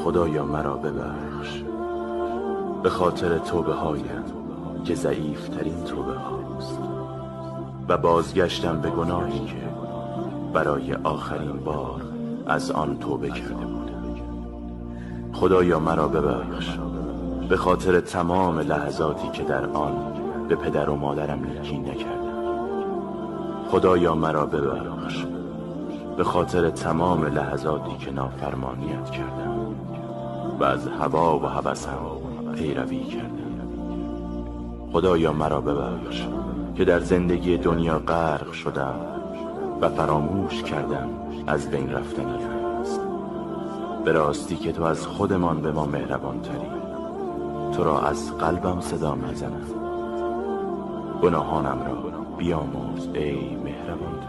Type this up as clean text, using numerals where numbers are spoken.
خدایا مرا ببخش به خاطر توبه هایم که ضعیف ترین توبه هاست و بازگشتم به گناهی که برای آخرین بار از آن توبه کرده بودم. خدایا مرا ببخش به خاطر تمام لحظاتی که در آن به پدر و مادرم نیکی نکردم. خدایا مرا ببخش به خاطر تمام لحظاتی که نافرمانیت کردم و از هوا و هوسم پیروی کردم. خدایا مرا ببخش که در زندگی دنیا غرق شدم و فراموش کردم از بین رفتنی است. به راستی که تو از خودمان به ما مهربان تری. تو را از قلبم صدا میزنم. گناهانم را بیامرز ای مهربان.